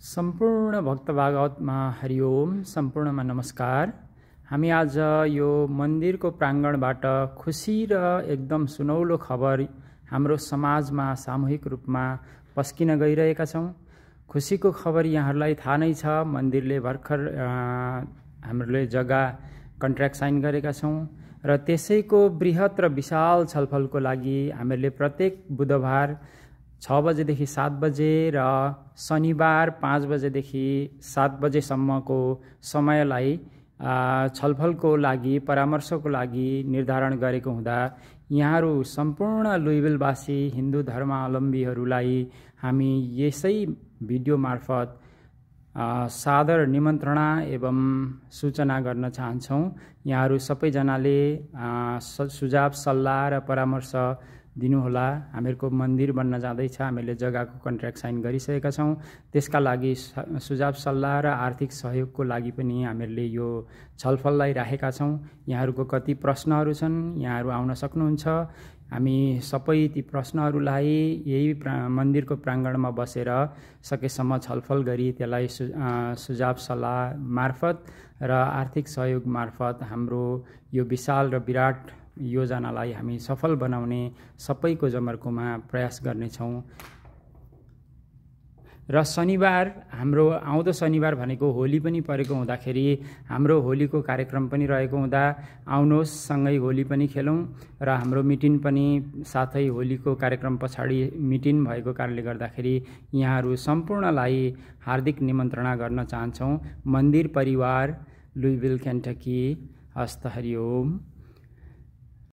सम्पूर्ण भक्त भागवतमा हरिओम, सम्पूर्णमा नमस्कार। हामी आज यो मन्दिरको प्राङ्गणबाट खुसी र एकदम सुनौलो खबर हाम्रो समाजमा सामूहिक रूपमा पस्किन गइरहेका छौँ। खुसीको खबर यहाँहरूलाई थाहा नै छ, मन्दिरले भर्खर हामीले जग्गा कन्ट्र्याक्ट साइन गरेका छौँ र त्यसैको बृहत र विशाल छलफलको लागि हामीले प्रत्येक बुधबार 6 बजेदेखि 7 बजे र शनिबार 5 बजेदेखि 7 बजेसम्मको समयलाई छलफलको लागि परामर्शको लागि निर्धारण गरेको हुँदा यहाँहरू सम्पूर्ण लुइभिलवासी हिन्दू धर्मावलम्बीहरूलाई हामी यसै भिडियो मार्फत सादर निमन्त्रणा एवं सूचना गर्न चाहन्छौँ। यहाँहरू सबैजनाले सुझाव सल्लाह र परामर्श दिनुहोला। हामीहरूको मन्दिर बन्न जाँदैछ, हामीले जग्गाको कन्ट्र्याक्ट साइन गरिसकेका छौँ। त्यसका लागि सुझाव सल्लाह र आर्थिक सहयोगको लागि पनि हामीले यो छलफललाई राखेका छौँ। यहाँहरूको कति प्रश्नहरू छन्, यहाँहरू आउन सक्नुहुन्छ। हामी सबै ती प्रश्नहरूलाई यही मन्दिरको प्राङ्गणमा बसेर सकेसम्म छलफल गरी त्यसलाई सुझाव सल्लाह मार्फत र आर्थिक सहयोग मार्फत हाम्रो यो विशाल र विराट योजनालाई हामी सफल बनाउने सबैको जमर्कोमा प्रयास गर्नेछौँ। र शनिबार हाम्रो आउँदो शनिबार भनेको होली पनि परेको हुँदाखेरि हाम्रो होलीको कार्यक्रम पनि रहेको हुँदा आउनुहोस्, सँगै होली पनि खेलौँ र हाम्रो मिटिङ पनि साथै होलीको कार्यक्रम पछाडि मिटिङ भएको कारणले गर्दाखेरि यहाँहरू सम्पूर्णलाई हार्दिक निमन्त्रणा गर्न चाहन्छौँ। मन्दिर परिवार, लुइभिल, केन्टकी। हस्त हरिओम।